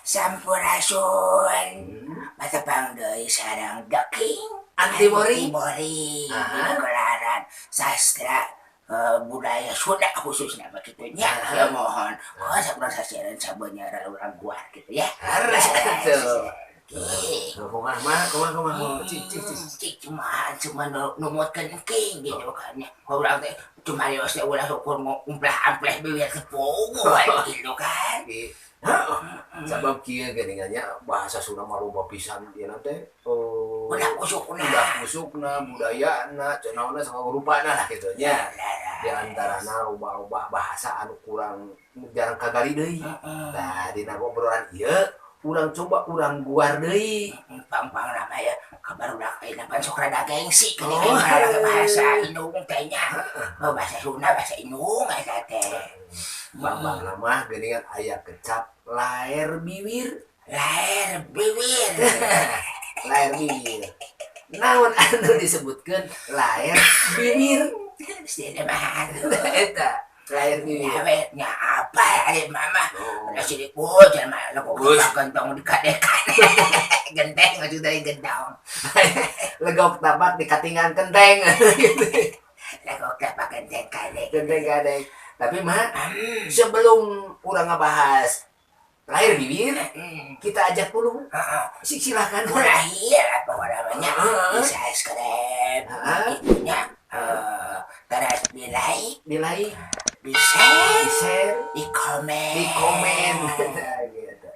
Sampurasun. Patepang deui sareng The King Anti Boring. Boring dina gelaran sastra budaya Sunda khususnya begitu nya. Ya mohon. Oh, sampun sasiaran sabenyara urang guar gitu ya. Harus atuh. King. Kumaha mah, kumaha kumaha. Cik cik cik. Cik cuma cuma numutkeun King gitu kan ya. Urang teh cuma rios teh ulah ukur ngumplah-ampleh bibir teh pogo gitu kan. Heeh. Sabab kieu geuningan nya bahasa Sunda mah loba pisan ieu teh. Oh. Udah kusukna. Udah kusukna, budayana, cenahna sagala rupana lah kitu nya. Di antarana loba-loba bahasa anu kurang jarang kagali deui. Nah, dina obrolan ieu urang coba urang guar deui. Pang-pang nama ya kabar udah ayeuna pan sok rada gengsi geuning aya bahasa Indung teh nya. Oh, bahasa Sunda bahasa Indung eta teh. Pang-pang mah geuningan aya kecap laer biwir. Laer biwir. Laer biwir. Naon anu disebutkeun laer biwir? Sini mah. Eta laer biwir. Ya nya apa ari mama? Oh. Ada sini oh jelema legok gentong di kadekan. Genteng maksud dari gentong. Legok tapak di katingan kenteng. Legok tapak genteng kadek. Genteng kadek. Tapi mah sebelum urang ngebahas lahir bibir, kita ajak dulu. Silakan. Lahir apa namanya? Di subscribe, itunya. Terus di like, di like, di share, di share, di komen, di komen. Gitu.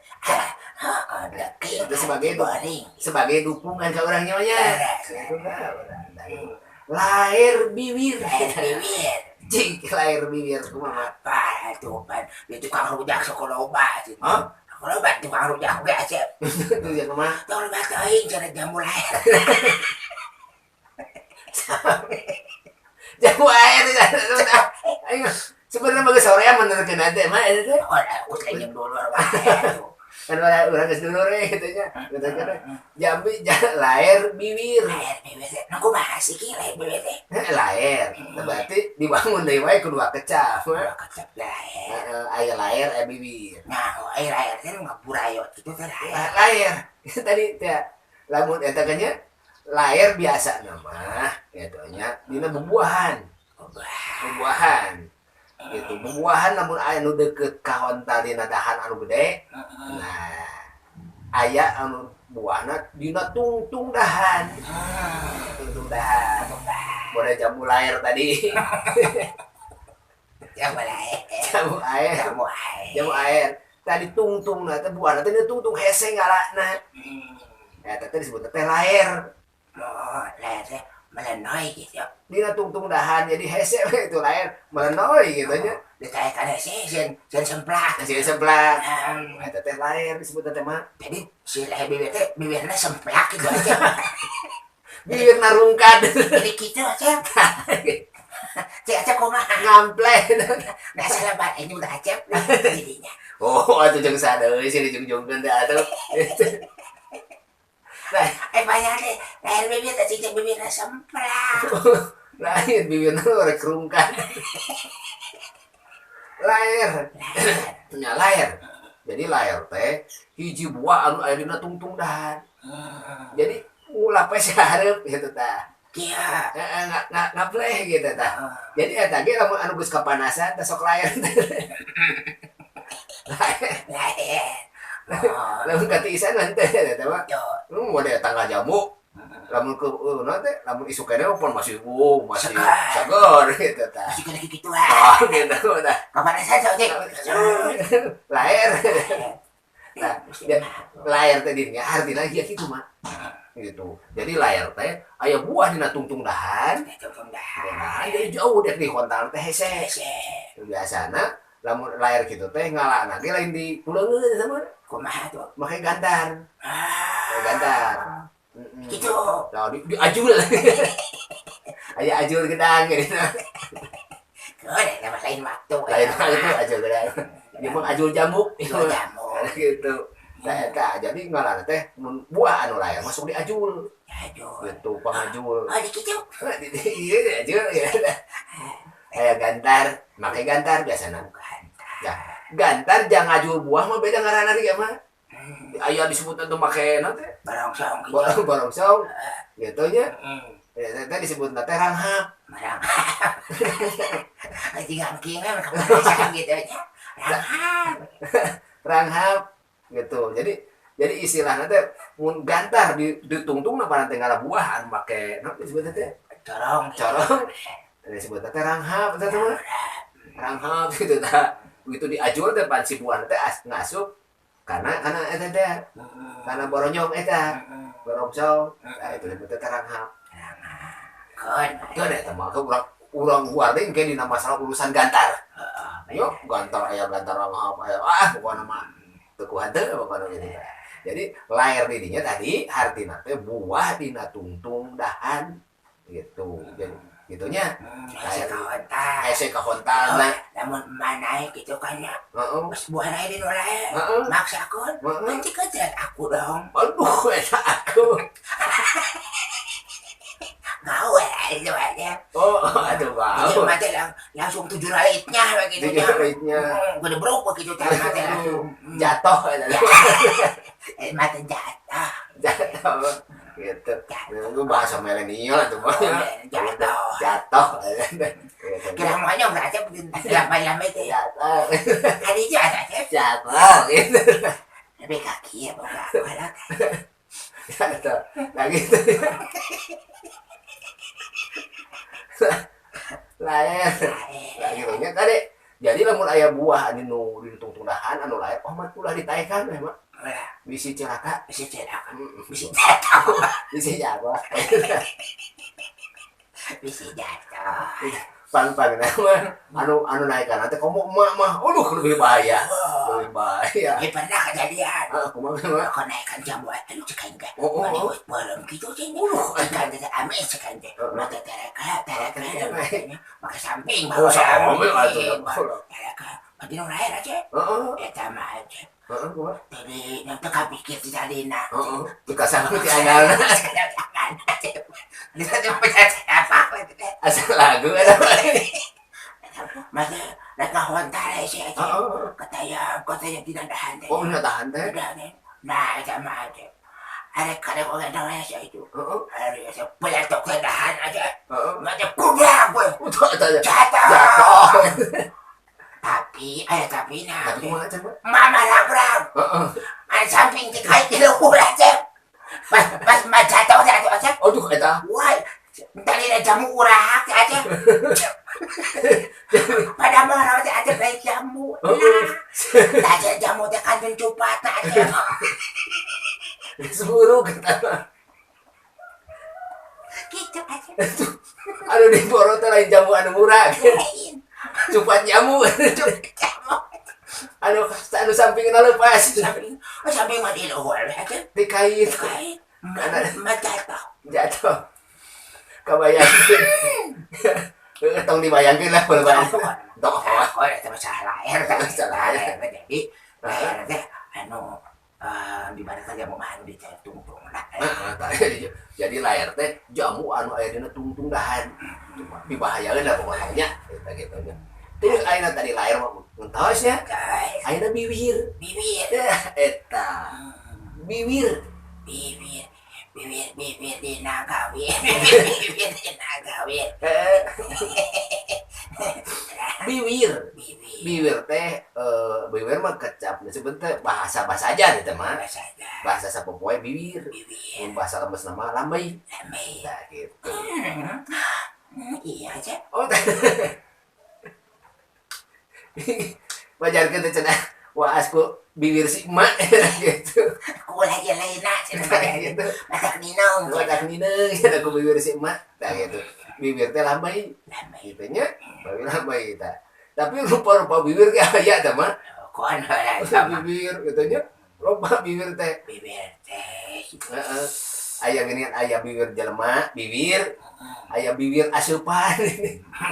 Itu sebagai sebagai dukungan ke orang nyonya. Lahir bibir, lahir bibir. Cik, lahir bibir kumaha? Apa tuh pan? Di tukang rujak sok loba gitu. Hah? Loba tukang rujak oge asup. Itu ya kumaha? Tong loba teuing cenah jamu lahir. Jamu air. Ayo, sebenarnya bagus sorean menerkeun teh mah eta teh. Oh, aku teh jeung dulur wae. Kan urang geus dulur we kitu nya. Gitu kan. Jambi lahir bibir. Lahir bibir teh. Nu kumaha sih ki lahir bibir teh? Lahir. Berarti dibangun deui wae kedua kecap. Dua kecap lahir. Heeh, aya lahir aya bibir. Nah, aya lahir teh ngaburayot kitu teh lahir. Lahir. Tadi teh lamun eta kan nya lahir biasa mah gitu nya dina bubuahan. Bubuahan. Gitu bubuahan lamun aya nu deukeut ka honta dina dahan anu gede. Nah, aya anu buahna dina tungtung dahan. Tungtung dahan. Boleh jamu lahir tadi. Jamu lahir. Jamu air. Jamu air. Jamu air. Tadi tungtungna teh buahna teh dina tungtung hese ngalana. Eta teh disebut teh lahir. Oh, lahir teh melenoi gitu. Dina tungtung dahan jadi hese we itu lahir melenoi gitu nya. Ditaekan hese sieun sieun semplak. Sieun semplak. Eta teh lahir disebut teh mah. Jadi si lahir bibir teh bibirna semplak gitu aja. Bibirna rungkad. Jadi kitu aja. Cek aja kumaha ngampleh. Nah salah ini udah acep jadinya. Oh, atuh jeung sadeui sih dijungjungkeun teh atuh. Nah, banyak deh lahir bibir teh cicing bibirna semplak. Lain bibirna rek rungkad. Lahir. Nya lahir. Jadi lahir teh hiji buah anu aya dina tungtung dahan. Jadi ulah we hareup gitu tah. Iya. Heeh, ngapleh gitu tah. Jadi eta ge lamun anu geus kapanasan teh sok lahir teh. Lahir. Lamun katiisan mah teh eta mah. Lu mau deh tanggal jamu. Lamun ke naon teh lamun isuk keneh pon masih masih seger gitu tah. Masih kena kitu ah. Oh, gitu tah. Kapanasan sok teh. Lahir. Nah, lahir teh dirinya artinya ya kitu mah. Gitu. Jadi lahir teh aya buah dina tungtung dahan. Tungtung dahan. Jadi jauh dek di hontal teh hese. Biasana lamun lahir kitu teh ngalana ge lain di puleungeun eta mah. Kumaha tuh? Make gantar. Make gantar. Gitu. Nah, di ajul. Aya ajul gedang gitu. Keun eta lain waktu. Lain waktu ajul gedang. Dia mah ajul jamuk. Ajul jamuk. Gitu. Nah, eta jadi ngalana teh mun buah anu lain masuk di ajul. Ajul. Gitu, pangajul. Oh, di kitu. Iya, di ajul ya. Aya gantar, make gantar biasana. Gantar. Ya, gantar jang ngajul buah mah beda ngaranna ge mah. Aya disebutna tuh make naon teh? Barongsong gitu. Barongsong. Gitu nya. Eta teh disebutna teh ranghap. Ranghap. Jika kieu kepanasan gitu nya. Ranghap. Ranghap gitu. Jadi istilahna teh mun gantar di ditungtungna pada teh ngala buah anu make naon disebutna teh? Corong. Corong. Disebutna teh ranghap eta teh mah. Ranghap gitu tah. Begitu diajur teh pan si buah teh ngasup karena eta teh karena boronyong eta barongsong. Nah itu disebutna teh ranghap. Keun. Keun eta mah urang guarding ke dina masalah urusan gantar. Yo gantar aya gantar ranghap aya pokona mah teu kuat teu pokona gitu. Jadi lair di dinya tadi hartina teh buah dina tungtung dahan gitu. Jadi gitunya. Hese kahontal. Hese kahontalna. Lamun manae gitu kan ya. Heeh. Geus buah lain dinu lain. Heeh. Maksakeun. Nanti kejet aku dong. Aduh, eta aku. Gawe itu aja. Oh, aduh bau. Jadi mati langsung tujuh raitnya begitu. Tujuh raitnya. Gede brok begitu mati langsung. Jatuh. Mati jatuh. Jatuh. Gitu. Itu bahasa milenial itu mah. Jatuh. Jatuh. Kira maunya berarti lama-lama itu. Jatuh. Tadi itu ada jatuh gitu. Lebih kaki ya boga. Jatuh. Nah gitu. Lain. Lah gitu nya tadi. Jadi lamun aya buah anu ditungtung dahan anu lain oh mah ulah ditaekan we mah. Bisi celaka, bisi celaka. Bisi jatuh. Bisi jatuh. Bisi jatuh. Pang-pang mah anu naekan teh komo emak mah aduh lebih bahaya. Lebih bahaya. Ini pernah kejadian. Heeh, kumaha mah? Kau naekan jambu aduh cek aing teh. Oh. Mani geus beureum kitu cing. Cek aing teh ame cek aing teh. Mata tereka tereka make samping. Oh, samping atuh. Tereka. Mati nu lain aja. Heeh. Eta mah aja. Heeh, kumaha? Jadi nu teu kapikir ti tadina. Heeh, teu kasanggup ti andalna. Asal lagu eta. Masa rek ngahontal sih aja. Kataya tidak tahan teh. Oh, tidak tahan teh. Nah, eta mah aja. Arek karek oge naon sia itu. Heeh. Arek sia peletok teh dahan aja. Heeh. Mata kudak we. Udah eta. Jatuh. Tapi aya tapi nah. Tapi kumaha teh? Mama ragrag. Heeh. An samping teh kait di luhur aja. Pas mah jatuh jatuh aja. Aduh eta. Wah, tadi ada jamu urahak aja. Pada marah teh aja baik jamu. Nah, tadi jamu teh kantun cupat aja. Geus buruk eta. Gitu aja. Aduh di boro teh lain jamu anu murah. Lain. Cupat jamu. Jamu. Anu sampingna leupas. Samping mah di luhur aja. Dikait. Dikait. Mah jatuh. Jatuh. Kabayangkeun. Tong dibayangkeun lah bae. Tong. Oh, eta masalah lahir teh. Masalah lahir. Jadi lahir teh anu di mana jamu mah anu ditungtung lah. Jadi lahir teh jamu anu aya dina tungtung dahan. Dibahayakeun lah pokoknya nya eta kitu nya. Terus ayeuna tadi lahir mah entos nya. Ayeuna biwir. Biwir. Eta. Biwir. Biwir. Bibir bibir dina gawir. Bibir dina gawir. Biwir. Biwir teh biwir mah kecap disebut teh bahasa aja teh mah. Bahasa sapopoe biwir. Biwir. Bahasa lemes nama lambai. Lambai. Nah gitu. Iya aja. Oh. Wajarkeun teh cenah. Wah asku biwir si emak gitu. Ku lagi lainna cenah gitu. Matak ninong. Matak ninong cenah ku biwir si emak. Tah gitu. Bibir teh lambai. Lambai. Gitu nya. Bibir lambai tah. Tapi rupa-rupa bibir ge aya tah mah. Kon heula sama. Bibir gitu nya. Loba bibir teh. Bibir teh. Heeh. Aya geuningan aya bibir jelema, bibir. Aya bibir asupan.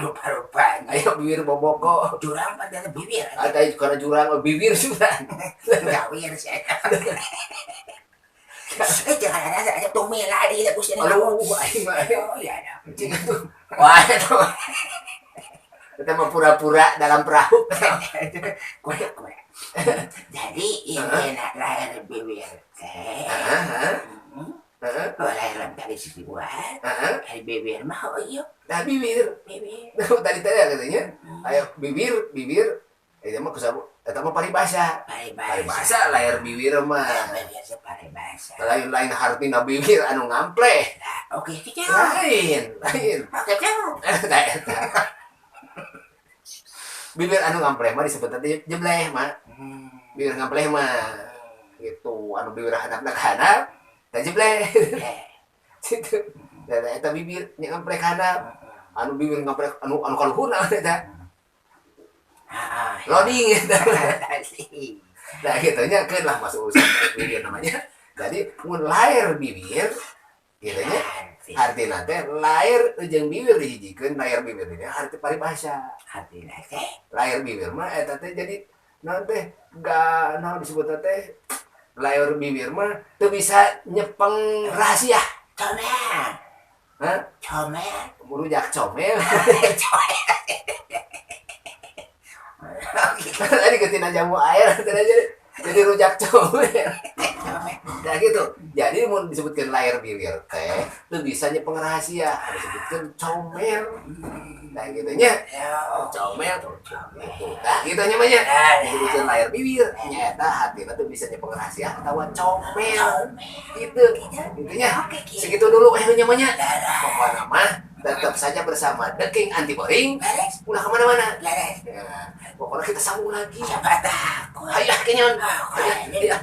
Rupa-rupa. Aya bibir boboko. Jurang pada bibir. Ada karena jurang bibir sudah. Gawir sih. Jangan ada tumila di gusti. Aduh, aing mah. Oh iya dah. Wah, itu. Kita mah pura-pura dalam perahu. Kurang. Jadi ini lahir bibir Sisi buah. Heeh. Ari bibir mah, oh iya. Nah, bibir. Bibir. Tadi tadi katanya aya bibir, bibir eta mah kusabu eta mah paribasa. Paribasa. Paribasa layar bibir mah. Paribasa, paribasa. Lain, lain hartina bibir anu ngampleh. Nah, oke gitu. Lain, lain. Oke gitu. Eta eta. Bibir anu ngampleh mah disebut teh jebleh mah. Bibir ngampleh mah gitu, anu bibir handapna ka handap teh jebleh. Gitu. Dan eta bibir nya ngampleh ka handap. Anu bibir ngampleh anu anu kaluhurna eta. Loading eta. Nah, gitu nya keun lah masuk urusan bibir namanya. Jadi mun layar bibir gitu nya, artina teh layar jeung bibir dihijikeun, layar bibir ini arti paribasa. Artina teh Layar bibir mah eta teh jadi naon teh, ga naon disebutna teh, layar bibir mah teu bisa nyepeng rahasia. Comel. Hah? Comel. Rujak comel. Comel. Tadi ketina jamu air tadi jadi rujak comel. Nah gitu. Jadi mun disebutkan layar bibir teh teu bisa nyepeng rahasia, disebutkan comel. Nah gitu nya. Comel gitu. Nah gitu nya mah nya. Disebutkan layar bibir, nyata hatina teu bisa nyepeng rahasia atawa comel. Gitu. Gitu nya. Segitu dulu nya mah nya. Pokoknya mah tetap saja bersama The King Anti Boring. Ulah kemana-mana. Ya, pokoknya kita sambung lagi. Siapa takut? Ayo, kenyon. Ayo.